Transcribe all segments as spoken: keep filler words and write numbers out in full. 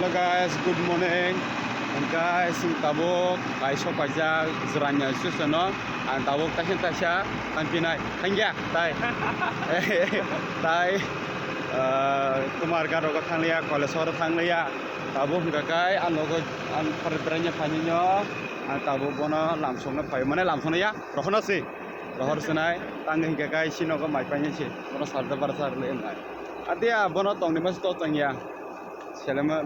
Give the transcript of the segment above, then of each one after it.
Hello guys, good morning. Guys, ang tabuk kaisa paijak Jirania station o. Ang tabuk taisa taisa thanpinai. Thangya, tai. Tai. Ah, Kumar Garo ko thangliya, college o thangliya. Tabuk hingka kai, ang logo, ang Jirania phainino. Ang tabuk bono lamsokno phai, mane lamsokno ya, rohorno si. Rohor sinai, tang hingka kai, sinogo mai painai si. Bono sarda bar sar le mai. Adia, bono tongni mas to tangya. Selema,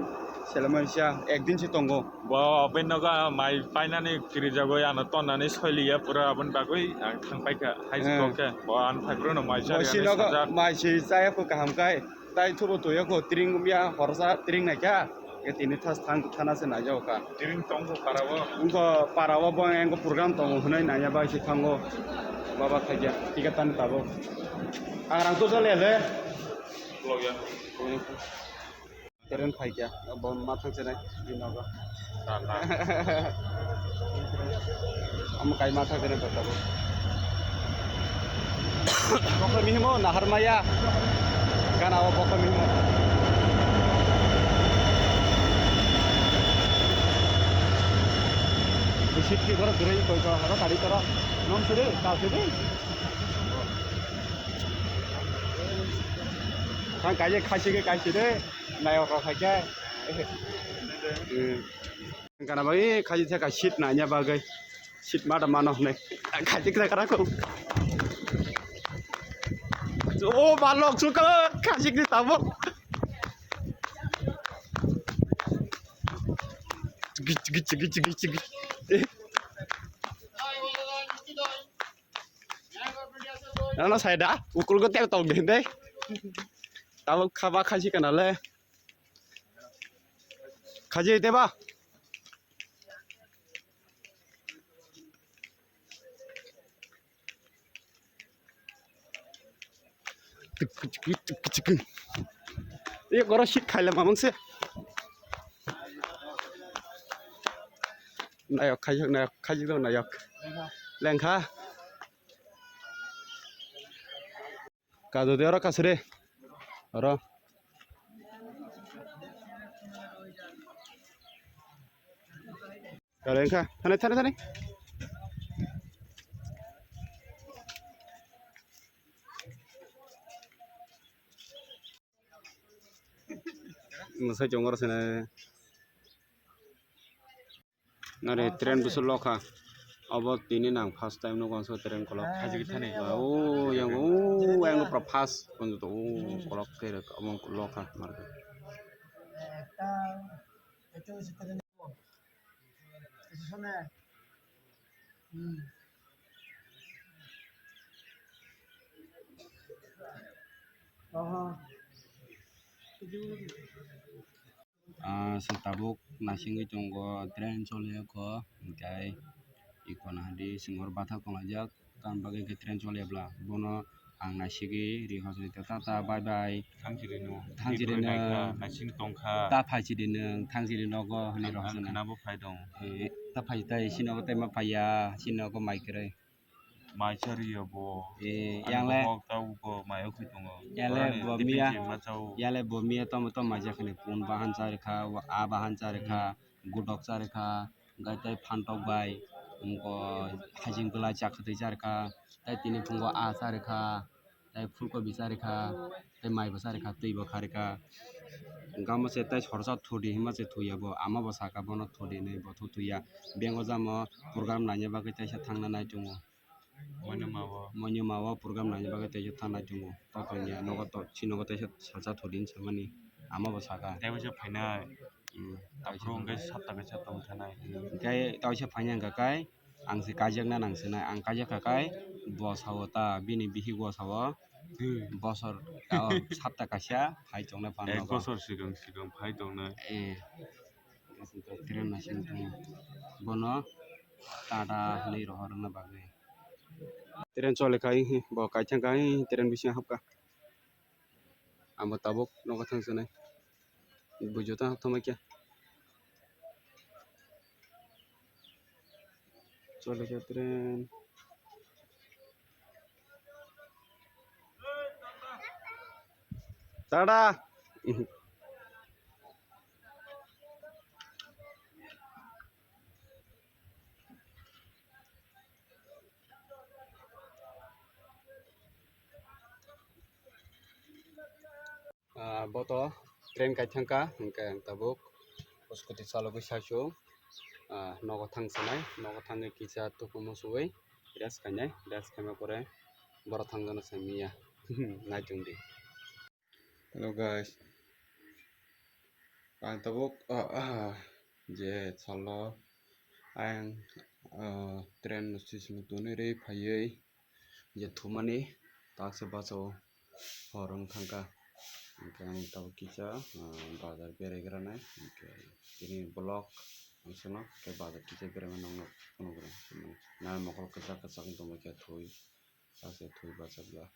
selema sia, ekdin si tongo. Bo, abin nogo mai painani kirijago, ano tonnani soiliya pura abin bagwi ang thang paikha, hai si Eh. tongkhe. Bo, ano phaibrwno mai Bo sari sinogo sajak. Mai si chaya phu kaham kai. Tai thubo tuya ko tring ya, horsa tring naikha. Ke tini thas thang thana se naijao ka. Tring tongkho parao. Ungko parao bo engko program tongo hwnwi naiya bai si thango. Baba khaikya, ticket tani tabuk. Ang rang tu sale le. Logya. Train phaikya, bo ma thang chenai, bini nogo. Tala. Omo kai ma thang chenai, bo tabuk. Bokol mihimo, nahar maya. Gana o bokol mihimo. Bisit ki ghor gurei koi ko, haro kari toro. Nom suri, kau suri. Thang kai je, khai sigi, kai sigi. Nayok rok hai khe. Hmm. Gana bai khaji theka seat nanya bagwi. Seat ma da mano hwnwi. Khaji kra kra ko. O balok suka khaji kri tabuk. Gich, gich, gich, gich, gich. Ano saida, ukur ko tek tong deh deh. Tabuk khaba khaji kana le. Khaji ite ba. Tik, tik, tik, tik, tik. Iya, koro shit khaile mamang se. Nayok khaji, nayok khaji do nayok. Lengkha. Kadu de oro kasure. Oro. Kadu engkha. Thane, thane, thane. Mwsai chongor sene. Nare train busu lokha. Abo tini nang first time nugo ang so train kolok. Hajik thani. O yang o yang pura first kon to o kolok kere amo lokha marke. Ah, se tabuk naisingwi tongo, train choli kho, hwnkhe iko nahadi singor bathak tonglai jak, tamni bagwi khe train choli ya bwla? Bono ang naisigwi ri hosni tata bye bye. Thang chiri no. Thang chiri no. Naising tongkha. Ta phai chiri no, thang chiri nogo hwnwi rw hosna. Khna bo phai tong. Eh, ta phai tai sino tei ma phai ya, sino ko mai kwrwi. Mai chari ya bo. Eh, yang le. Hok ta bo mai khoi tongo. Yang le bo miya. Yang le bo miya tom tom mai jakani pun bahan chari kha, a bahan chari kha, gudok chari kha, gai tai phantok bai, umko hajing bwlai chakhatwi chari kha, tai tini phungo a chari kha, tai phulkobi chari kha, tai mai bo chari kha, twi bo khari kha. Gamo se tai sorsa thudi hima se thuya bo, ama bo saka bono thudi nai bo thu thuya. Bengo jamo program naina bagwi taisa thangna nai tongo. Moino mawo. Moino mawo program naina bagwi taisa thang nai tongo. Totoni nogo to, si nogo taisa salsa thudi hinwi samani. Ama bo saka. Tei waisa phainai. Hmm. Takhro hwnkhe satta kaisa tong thanai. Hwnkhe taisa phaina hwnkha kai ang se kaijakna nang sinai. Ang kaijakha kai bo sao ta bini bihik bo sao. Hmm. Bosor, oh, satta kaisa phai tongnai phan nogo. Ek bosor sikang sikang phai tongnai. Eh. Train naising tongo. Bono tata hinwi rohorna bagwi. Train chole khai, bo kaithang khai, train bisingo hapkha. Amo tabuk nogo thang sanai. Bujo ta hapthoma kya. Chole kya train. Tata. Poto train kai thangkha, hwnkhe ang tabuk scooty chalogwi saichung, ah, nogo thang sanai, nogo thangwi kisa tukumu suwi rest khainai, rest khaima pore borok thangjakno sai manya. Naichung di. Hello guys, ang tabuk, ah, ah, je salo ang, ah, train station tuni rwi phaiwi je thumani taksa bachao hor wng thangkha. Hwnkhe ang tabuk kisa, ah, bazar beraigra nai, hwnkhe tini vlog ang sano khe bazar kisa beraima nangno phunukgwna. Nai mokol kwchak kwchak wng tongma khe thwi, taksa thwi bachajak.